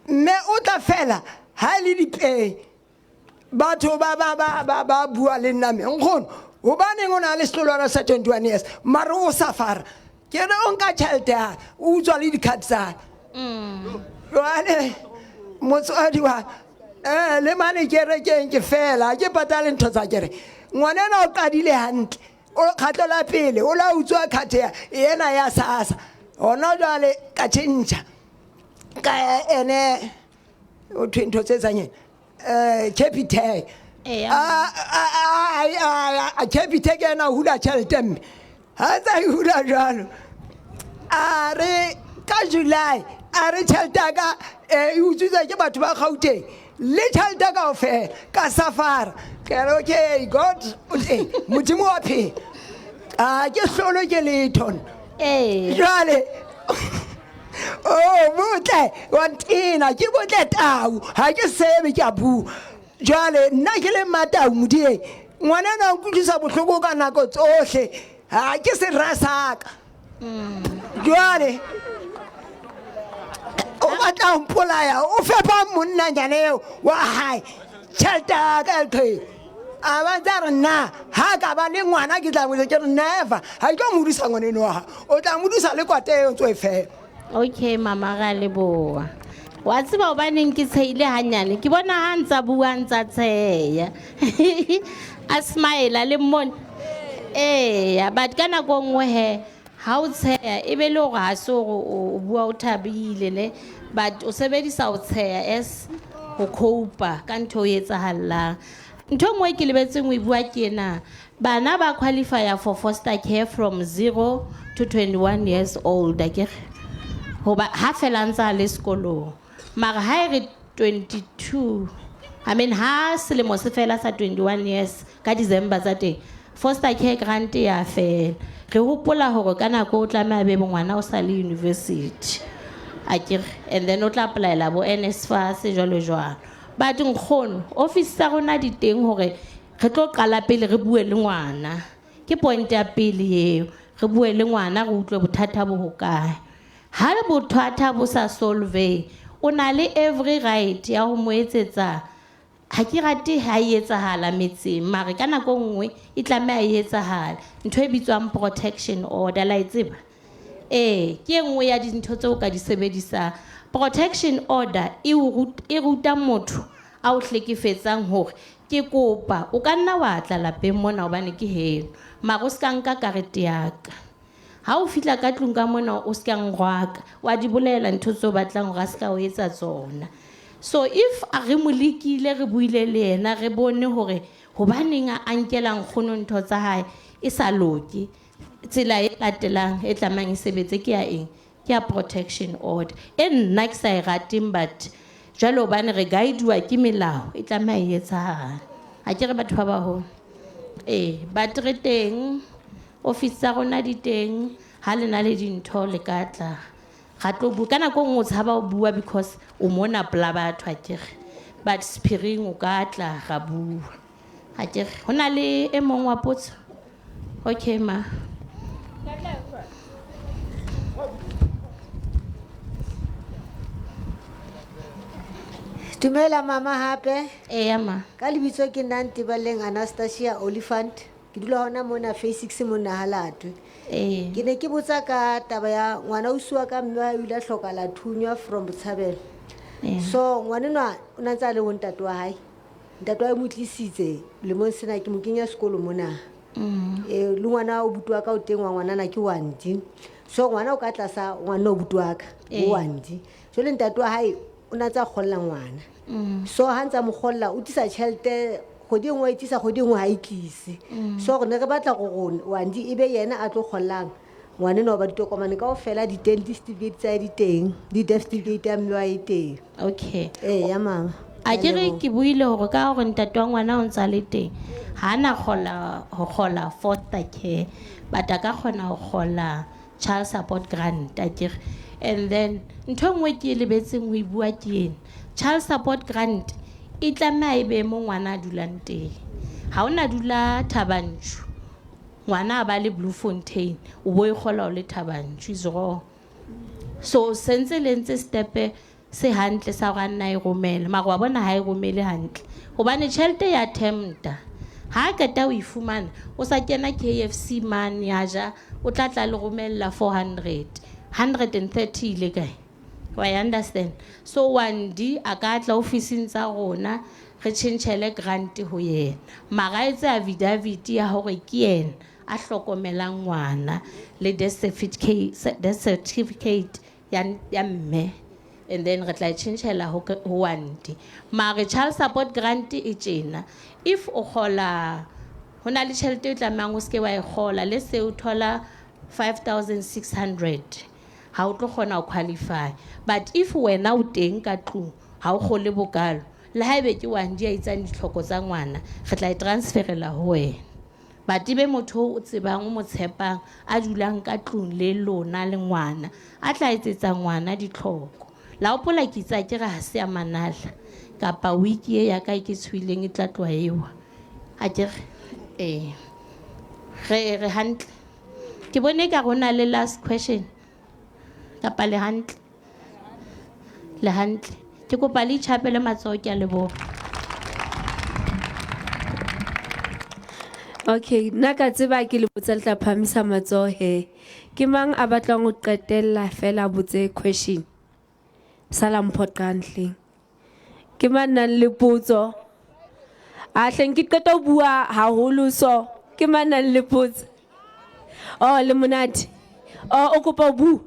[SPEAKER 1] Mme o tla fela ha le dipei. Batho ba ba ba ba ba bua le nna mme. Nkgono, hobaneng o na le setlolwana sa 21 years? Mare o safara. Ke re o nka tjhelete ya, o utswa le di-card tsa. Jwale motswadi wa le mane kerekeng ke fela, ke patale ntho tsa kereke. Ngwana enwa o qadile hantle. O kgatlo la pele, o la utswa card ya ena ya SASSA. Hona jwale ka tjhentjha. Ka ene o thwe ntho tse etsang eng? Capitec. A Capitec ena hula tjhelete mme. Ha tsa e hula jwalo. A re ka July, a re tjhelete ya ka e utswitswe ke batho ba Gauteng. Le tjhelete kaofela ka safara. Ke re okay, God o teng. Modimo wa phela. A ke hlolwe ke letho. Jwale oh botle wa ntena ke botle tau ha ke sebe ke a bua. Jwale nna ke le Matau Modieng. Ngwana enwa o nkutlwisa bohloko ka nako tsohle. Ha ke sera sa ka. Jwale o batla ho mpolaya, o fepa monnanyana eo wa hae. Tšhelete ya ka ya leqheku. A ba ntse a re nna ha ka ba le ngwana ke tla botsa ke re never ha ke tlo mo dusa ngwaneno wa gago o tla mo dusa le kwate eo ntse o e fepa.
[SPEAKER 8] Okay mama ra leboha. Wa tseba hobaneng ke tshehile hanyane ke bona ha ntsa bua ntsa tsheya. A smile le mmone. Eya but ka nako nngwe he ha o tsheya e be le hore ha se hore o bua o thabile ne but o sebedisa o tsheya as ho cope ka ntho e etsahallang. Ntho e nngwe ke lebetseng ho e bua ke ena. Bana ba qualify for foster care from 0 to 21 years old akere. Hoba ha fela ntse a le sekolong. Mara ha e re 22 I mean ha selemo se fela sa 21 years ka December tsa teng foster care grant ya fela. Re hopola hore ka nako o tlameha be ngwana o sa le university. Akere and then o tla applyela bo NSFAS jwalo jwalo. But nkgono office tsa rona di teng hore re tlo qala pele re bue le ngwana. Ke point ya pele eo. Re bue le ngwana re utlwe bothata bo hokae. Ha bothata bo sa solve, o na le every right ya ho mo etsetsa. Ha ke rate ha e etsahala metseng, mare ka nako nngwe e tlameha e etsahala. Ntho e bitswang protection order la e tseba? Ee, ke e nngwe ya dintho tseo ka di sebedisang. Protection order e e ruta motho a o hlekefetsang hore ke kopa o ka nna wa tla lapeng mona hobane ke heno, mara o ska nka karete ya ka. Ha o fihla ka tlung ka mona o ska nrwaka, wa di bolela ntho tseo batlang hore a ska o etsa tsona. So if a re mo lekile re buile le yena re bone hore hobaneng a nkela nkgono ntho tsa hae e sa loke, tsela e latelang e tlamehang e sebetse ke ya eng? Ke ya protection order. E nna ke sa e rateng but jwale hobane re guide-uwa ke melao e tlameha e etsahale. Ha ke re batho ba baholo. Ee, but re teng, office tsa rona di teng, ha le na le dintho le ka tla. Ra tlo bua. Ka nako e nngwe o tshaba ho bua because o mona pela batho akere. But sephiring o ka tla ra bua. Akere. Ho na le e mong wa potso? Okay ma.
[SPEAKER 10] Dumela mama hape.
[SPEAKER 8] Eya ma.
[SPEAKER 10] Ka lebitso ke nna Ntebaleng Anastasia Oliphant. Ke dula hona mona Phase 6 mona Halatwe.
[SPEAKER 8] Ee.
[SPEAKER 10] Ke ne ke botsa ka taba ya ngwana ausi wa ka mme wa o ile a hlokahala thunywa from Botshabelo. So ngwanenwa o na ntse a le ho ntate wa hae. Ntate wa hae o mo tlisitse lemong sena ke mo kenya sekolo mona. Le ngwana o buti wa ka o teng wa ngwanana ke Wandi. So ngwana o ka tlasa ngwana o buti wa ka, o Wandi. Jwale ntate wa hae o na ntse a kgolla ngwana. So ha ntse a mo kgolla o tlisa tjhelete kgwedi e nngwe e tlisa kgwedi e nngwe ha e tlise. So re ne re batla gore Wandi e be yena a tlo kgollang ngwanenwa hoba ditokomane kaofela di teng, di certificate tsa hae di teng, di death certificate ya mme wa hae e teng.
[SPEAKER 8] Okay.
[SPEAKER 10] Ee ya mama.
[SPEAKER 8] A ke re ke buile hore ka hore ntate wa ngwana o ntse a le teng, ha na kgola ho kgola foster care, but a ka kgona ho kgola child support grant akere. And then ntho e nngwe ke e lebetseng ho e bua ke ena. Child support grant e tlameha e be mo ngwana a dulang teng. Ha ona dula Thabanchu, ngwana a ba le Bloemfontein, o bo e kgola o le Thabanchu, is wrong. So sentse le ntse stepe se hantle sa hore a nna e romele, mara wa bona ha e romele hantle. Hobane tjhelete ya tempta. Ha qeta ho e fumana, o sa kena KFC mane ya ja, o tla tla le romella 400. 130 ile kae? Wa e understand? So Wandi a ka tla ofising tsa rona re tjhentjhele grant ho yena. Mara a etse affidavit ya hore ke yena a hlokomelang ngwana le death certificate ya mme. And then re tla e tjhentjhela ho Wandi. Mare child support grant e tjena. If o kgola, ho na le tjhelete e tlamehang o seke wa e kgola, let's say o thola 5,600. Ha o tlo kgona ho qualify. But if wena o teng ka tlung, ha o kgole bokalo, le haebe ke Wandi a etsang ditlhoko tsa ngwana, re tla e transferela ho wena. But ebe motho o tsebang, o mo tshepang, a dulang ka tlung le lona le ngwana, a tla etsetsa ngwana ditlhoko. La hopola ke itse akere ha se ya manala, kapa wiki e ya ka e ke tshohileng e tla tloha e wa. Akere? Ee. Re hantle. Ke bone ekare ho na le last question. Kapa le hantle. Le hantle. Ke kopa le itjhapele matsoho, ke a leboha.
[SPEAKER 7] Okay, nna ka tseba ke le botsa le tla phahamisa matsoho he. Ke mang a batlang ho qetella fela a botse question? Sala mphoqang hleng. Ke mang nang le potso? A hleng ke qeta ho bua haholo so. Ke mang nang le potso? Oh, le monate. Oh, o kopa ho bua?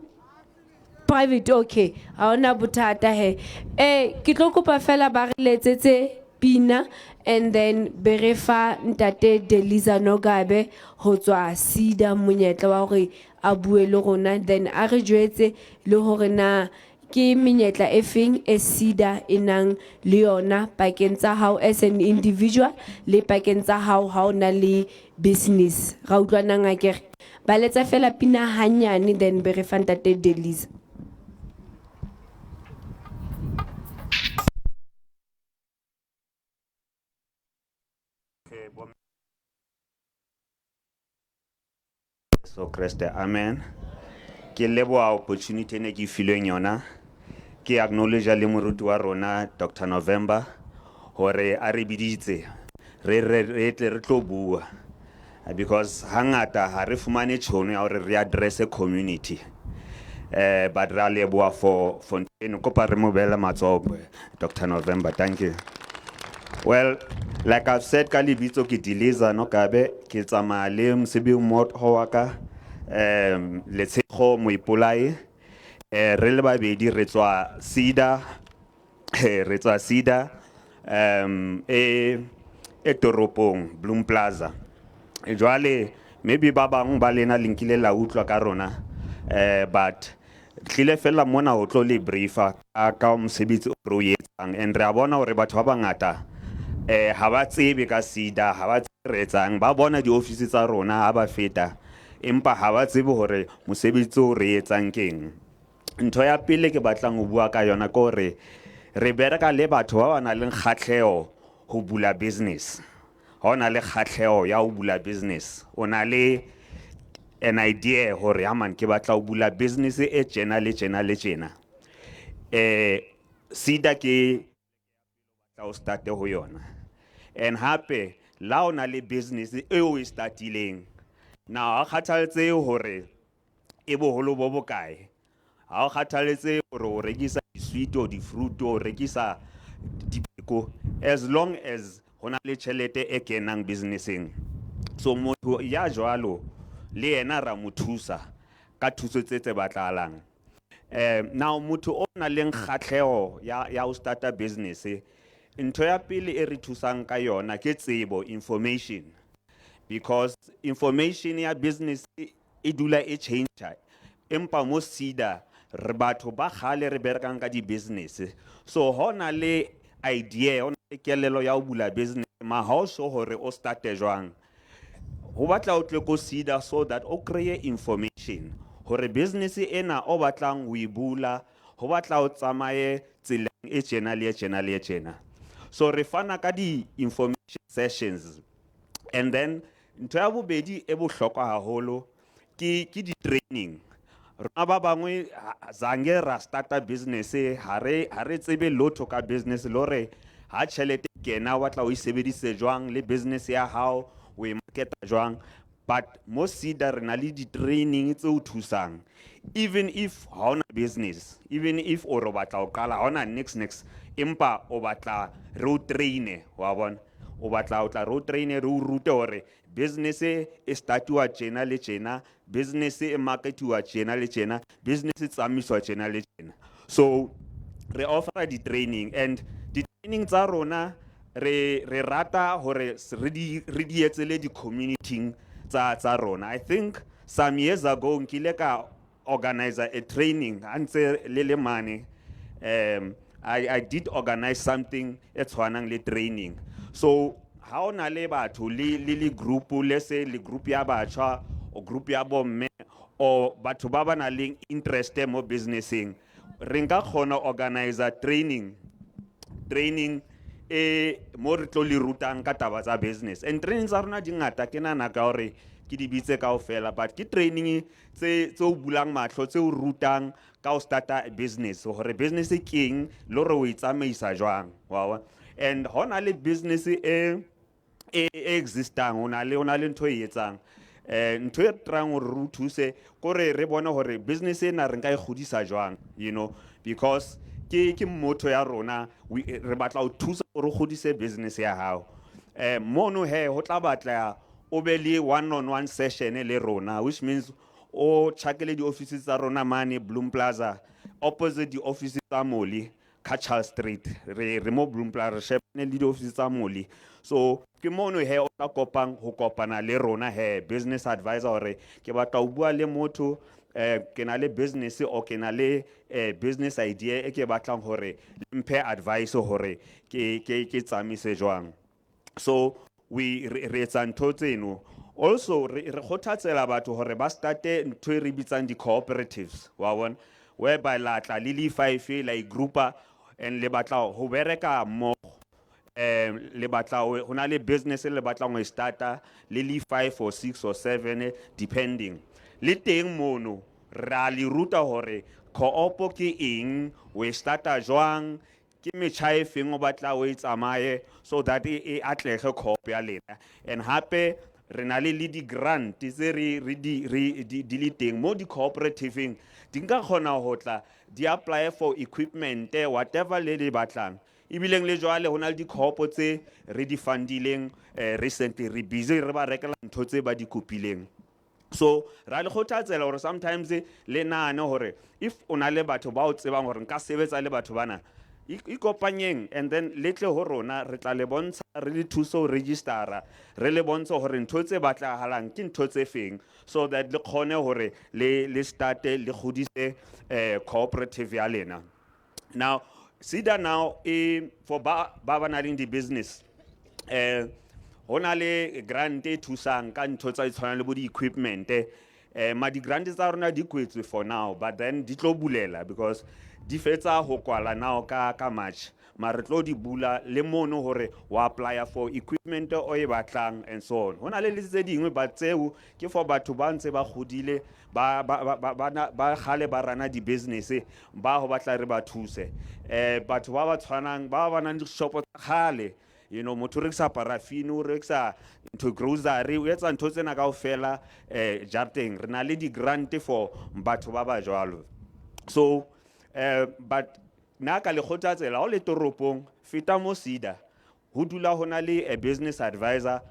[SPEAKER 7] Private, okay. Ha hona bothata he. Eh, ke tlo kopa fela ba re letsetse pina and then be re fa ntate Deliza Nogabe ho tswa SEDA monyetla wa hore a bue le rona, then a re jwetse le hore na ke menyetla e feng e SEDA e nang le yona pakeng tsa hao as an individual le pakeng tsa hao ha o na le business. Ra utlwanang akere? Ba letsa fela pina hanyane then be re fa ntate Deliza.
[SPEAKER 11] So Kreste, amen. Ke leboha opportunity ene ke filweng yona. Ke acknowledge le moruti wa rona Dr. November hore a re biditse re re re tle re tlo bua, because hangata ha re fumane tjhono ya hore re address community, but ra leboha for ntho eno. Kopa re mo beele matsoho Dr. November. Thank you. Well, like I've said, ka lebitso ke Diliza Nokabe, ke tsamaya le mosebetsi mmoho wa ka Letshego Moipolai. Re le babedi re tswa SEDA, re tswa SEDA e toropong Bloom Plaza. Jwale maybe ba bang ba lena le nkile la utlwa ka rona, but tlile fela mona ho tlo le briefa ka mosebetsi o re o etsang, and re a bona hore batho ba bangata ha ba tsebe ka SEDA, ha ba tsebe re etsang, ba bona diofisi tsa rona ha ba feta, empa ha ba tsebe hore mosebetsi o re etsang keng. Ntho ya pele ke batlang ho bua ka yona ke hore re bereka le batho ba ba nang le kgahleho ho bula business. Ha o na le kgahleho ya ho bula business, o na le an idea hore ya man ke batla ho bula business e tjena le tjena le tjena, SEDA ke tla o starte ho yona. And hape la o na le business eo e startileng na, ha kgathaletsehe hore e boholo bo bokae, ha o kgathaletse hore o rekisa di-sweet or di-fruit, o rekisa dibeko, as long as ho na le tjhelete e kenang businesseng. So motho ya jwalo le yena ra mo thusa ka thuso tse batlahalang. Now motho o nang le kgahleho ya ho starta business, ntho ya pele e re thusang ka yona ke tsebo, information, because information ya business e dula e change, empa mo SEDA re batho ba kgale re berekang ka di-business. So ho na le idea, ho na le kelello ya ho bula business, ma ha o so hore o starte jwang, ho batla o tle ko SEDA so that o kry-e information hore business ena o batlang ho e bula, ho batla o tsamaye tseleng e tjena le e tjena le e tjena. So re fana ka di-information sessions. And then ntho ya bobedi e bohlokwa haholo ke di-training. Rona ba bangwe zange ra starta business, ha re tsebe lotho ka business, le hore ha tjhelete e kena o batla o e sebedise jwang, le business ya hao o e marketa jwang. But mo SEDA re na le di-training tse o thusang even if ha ona business, even if o re o batla ho qala, ha ona nix nix, empa o batla re o traine, wa bona, o batla o tla re o traine, re o rute hore business e startiwa tjena le tjena, business e marketiwa tjena le tjena, business e tsamaiswa tjena le tjena. So re offera di-training, and di-training tsa rona re rata hore re di etse le di-community tsa rona. I think some years ago nkile ka organize a training ha ntse le le mane. I did organize something e tshwanang le training. So ha o na le batho le group, le se le group ya batjha o group ya bomme o batho ba ba nang le interest mo businesseng, re nka kgona organize training e mo re tlo le rutang ka taba tsa business. And training tsa rona di ngata, ke nahana ka hore ke di bitse kaofela, but ke training tse o bulang mahlo, tse o rutang ka ho starta business, hore business ke eng le hore o e tsamaisa jwang, wa bona. And hona le business e e e existang, o na le ntho e etsang. Ntho e tryang hore re o thuse kore re bone hore business ena re nka e godisa jwang, because ke motho ya rona, re batla ho thusa hore o godise business ya hao. Mono he ho tla batla o be le one on one session le rona, which means o tjhakele di-offices tsa rona mane Bloom Plaza, opposite di-offices tsa Moli ka Charles Street. Re mo Bloom Plaza, re shebane le di-offices tsa Moli. So ke mono he o tla kopang ho kopana le rona he business advisor, hore ke batla ho bua le motho, ke na le business or ke na le business idea e ke batlang hore le mphe advice hore ke tsamaise jwang. So we re etsa ntho tseno. Also re kgothatsela batho hore ba starte ntho e re bitsang di-cooperatives, wa bona, whereby la tla le le five, la igroupa and le batla ho bereka mmogo, le batla ho na le business le batlang ho e starta le le five or six or seven, depending. Le teng mono ra le ruta hore co-op ke eng, o e starta jwang, ke metjha e feng o batla o e tsamaye so that e atlege co-op ya lena. And hape re na le di-grant tse re di re di le teng mo di-cooperativeng, di nka kgona ho tla di apply for equipment, whatever le le batlang. Ebileng le jwale ho na le di-coop tse re di fundileng recently, re busy re ba rekela ntho tse ba di kopileng. So ra le kgothatsela hore sometimes le nahane hore if o na le batho ba o tsebang hore nka sebetsa le batho bana, ikopanyeng and then le tle ho rona, re tla le bontsha, re le thuse ho registera, re le bontshe hore ntho tse batlahalang ke ntho tse feng, so that le kgone hore le starte, le godise cooperative ya lena. Now SEDA now e for ba nang le di-business, ho na le grant e thusang ka ntho tsa tshwanang le bo di-equipment. Ma di-grant tsa rona di kwetswe for now, but then di tlo bulela because di fetsa ho kwala now ka March, ma re tlo di bula le mono hore wa apply for equipment o e batlang and so on. Ho na le tse dingwe, but tseo ke for batho ba ntse ba godile, ba kgale ba rana di-business, ba ho batla re ba thuse. Batho ba ba tshwanang ba nang le dishopo tsa kgale, motho o rekisa paraffin, o rekisa ntho grocery, o etsa ntho tsena kaofela jarateng, re na le di-grant for batho ba ba jwalo. So but nna ka le kgothatsela, ha o le toropong, feta mo SEDA, ho dula ho na le a business advisor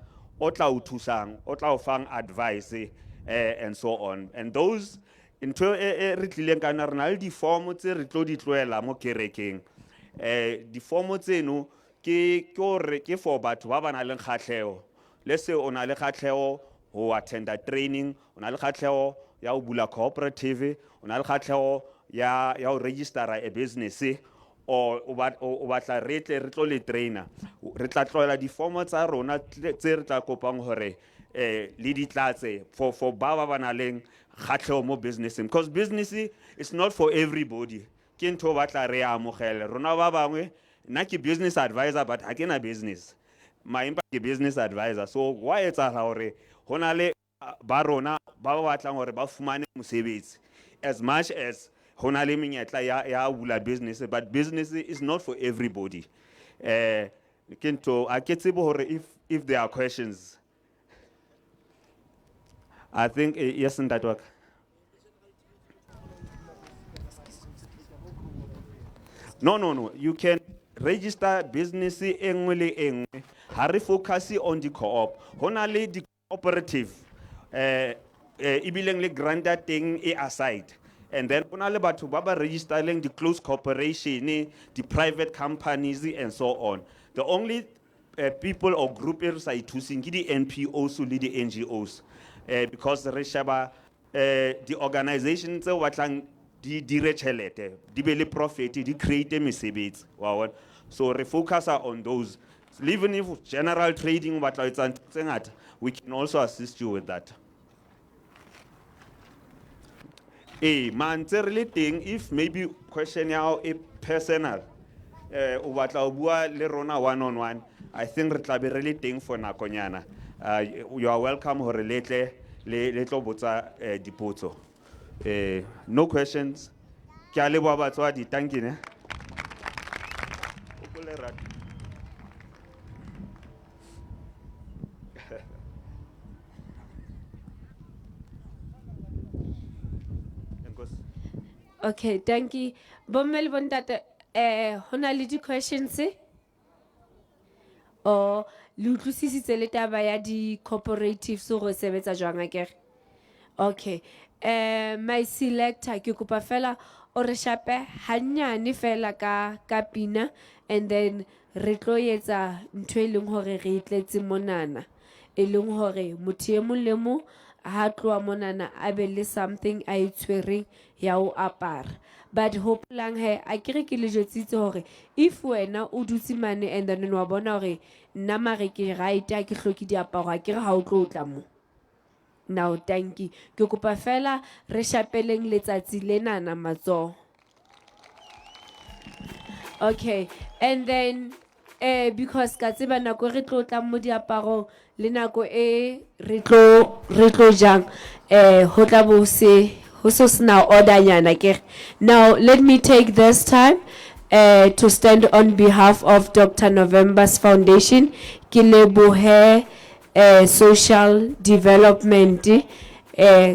[SPEAKER 11] o tla o thusang, o tla o fang advice and so on. And those ntho e re tlileng ka yona, re na le di-form tse re tlo di tlohela mo kerekeng. Di-form tseno ke hore ke for batho ba nang le kgahleho. Let's say o na le kgahleho ho attenda training, o na le kgahleho ya ho bula cooperative, o na le kgahleho ya ho registera a business, or o batla re tle re tlo le trainer. Re tla tlohela di-form tsa rona tse re tla kopang hore le di tlatse for ba nang le kgahleho mo businesseng, because business is not for everybody. Ke ntho o batla re amogele rona ba bangwe. Nna ke business advisor, but ha ke na business, ma empa ke business advisor. So wa etsahala hore ho na le ba rona ba batlang hore ba fumane mosebetsi, as much as ho na le menyetla ya bula business, but business is not for everybody. Ke ntho a ke tsebe hore if there are questions. I think yes, ntate wa ka. No. You can register business e nngwe le e nngwe. Ha re focus on the co-op. Ho na le di cooperative, ebileng le grant ya teng e aside. And then ho na le batho ba ba registerleng di close corporation, di private companies and so on. The only people or group e re sa ithuseng ke di NPOs le di NGOs. Because re sheba di organization tse o batlang di dire tjhelete, di be le profit, di create mesebetsi, wa bona. So re focus on those. Even if general trading o batla ho etsa ntho tse ngata, we can also assist you with that. Ma ntse re le teng, if maybe question ya hao e personal, o batla ho bua le rona one on one, I think re tla be re le teng for nakonyana. You are welcome hore le tle le tlo botsa dipotso. No questions. Ke a leboha batswadi, thank you, ne. O ko lerato. Enkosi.
[SPEAKER 7] Okay, thank you. Bomme le bontate, ho na le di-questions? Or le utlwisisitse le taba ya di-cooperatives hore e sebetsa jwang akere? Okay. My selector, ke kopa fela o re shape hanyane fela ka pina, and then re tlo etsa ntho e leng hore re e tletse monana. E leng hore motho e mong le mong ha tloha monana a be le something a e tshwereng ya ho apara. But hopolang he, akere ke le jwetsitse hore if wena o dutse mane and then wa bona hore nna mare ke right, ha ke hloke diaparo, akere ha o tlo tla mo. Now, thank you. Ke kopa fela re shapeleng letsatsi lenana matsoho. Okay, and then because ka tseba nako re tlo tlang mo diaparong le nako e re tlo jang, ho tla bo se ho so sena order nyana ke re. Now let me take this time to stand on behalf of Dr. November's Foundation. Ke lebohe social development, re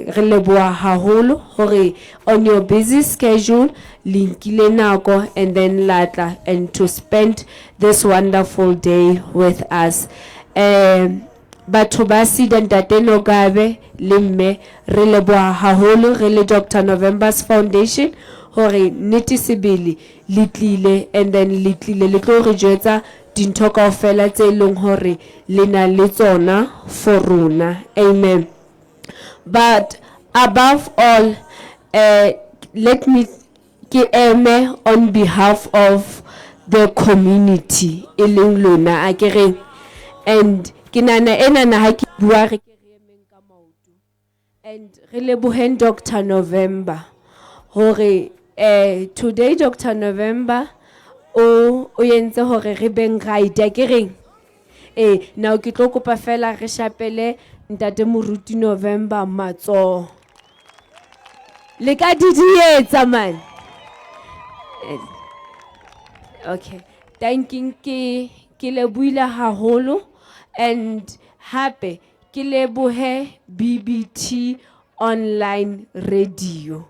[SPEAKER 7] leboha haholo hore on your busy schedule le nkile nako and then la tla and to spend this wonderful day with us. Batho ba Sida Ntate Nogabe le mme re leboha haholo re le Dr. November's Foundation hore nnete sebele le tlile and then le tlile le tlo re jwetsa dintho kaofela tse leng hore le na le tsona for rona. Amen. But above all, let me ke eme on behalf of the community e leng lona akereng. And ke nahana enana ha ke bua re ke re emeng ka maoto. And re leboheng Dr. November hore today Dr. November o entse hore re beng right akereng. Now ke tlo kopa fela re shapele Ntate Moruti November matsoho. Le ka didietsa man. Okay, thank you ke lebohile haholo and hape ke lebohe BBT online radio.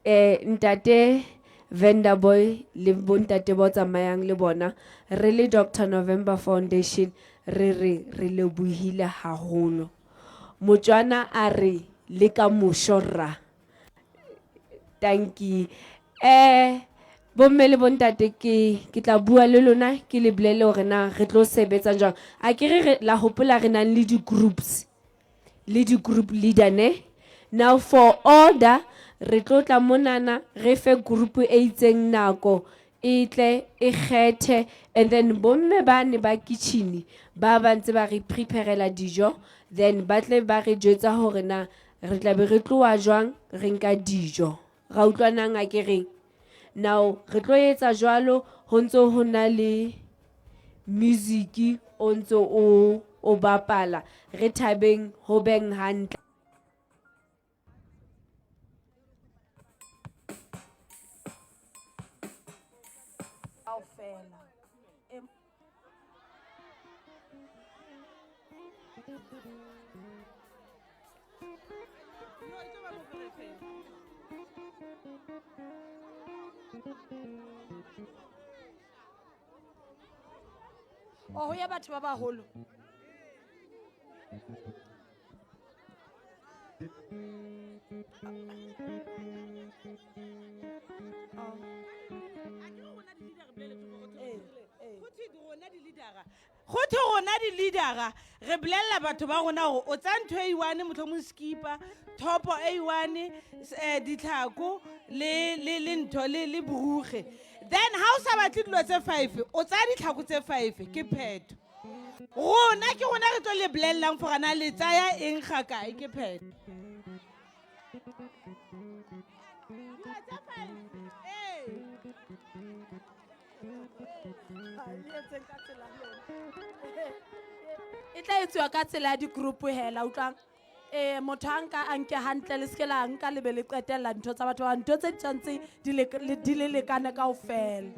[SPEAKER 7] Ntate Vanderboy le bontate ba tsamayang le bona re le Dr. November Foundation re re re lebohile haholo. Motswana a re le ka mosho rra. Thank you. Bomme le bontate ke tla bua le lona ke le bolelle hore na re tlo sebetsa jwang. A ke re la hopola re nang le di-groups le di-group leader ne. Now for order re tlo tla monana re fe group e itseng nako e tle e kgethe and then bomme ba ne ba kitchen ba ba ntse ba re preparela dijo then ba tle ba re jwetsa hore na re tla be re tloha jwang re nka dijo. Ra utlwanang a ke reng? Now re tlo etsa jwalo ho ntso ho na le music o ntso o bapala re thabeng ho beng hantle.
[SPEAKER 12] Oh, ya batho ba baholo.
[SPEAKER 13] Go thwe rona di-leadera re bolella batho ba rona hore o tsaya ntho e one mohlomong skipa thopo e one ditlhako le ntho le boruge. Then ha o sa batle dilo tse 5 o tsaya ditlhako tse 5 ke phetho. Rona ke rona re tlo le bolellang for na le tsaya eng ga kae ke phetho.
[SPEAKER 12] E tla etsuwa ka tsela ya di-group hela, utlwang? Motho a nka a nke hantle, le seke la nka le be le qetella ntho tsa batho ba bang. Ntho tse di tshwanetse di le lekane kaofela.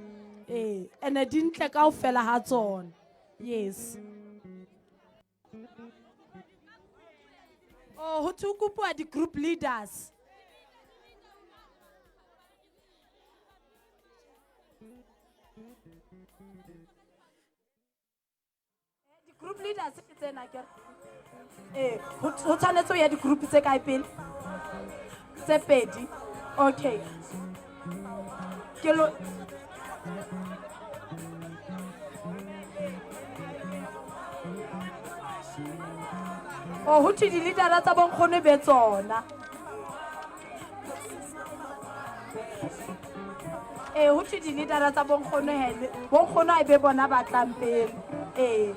[SPEAKER 12] Ene di ntle kaofela ha tsona. Yes. Oh, ho thwe ho kopuwa di-group leaders. Di-group leaders ke tsena akere? Ee, ho tshwanetse ho ya di-group tse kae pele? Tse pedi. Okay. Ke lo Oh, ho thwe di-leadera tsa bonkgono e be tsona. Ee, ho thwe di-leadera tsa bonkgono he, bonkgono ha e be bona ba tlang pele. Ee.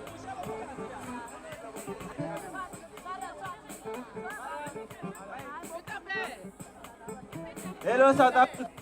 [SPEAKER 2] Hello, South Africa.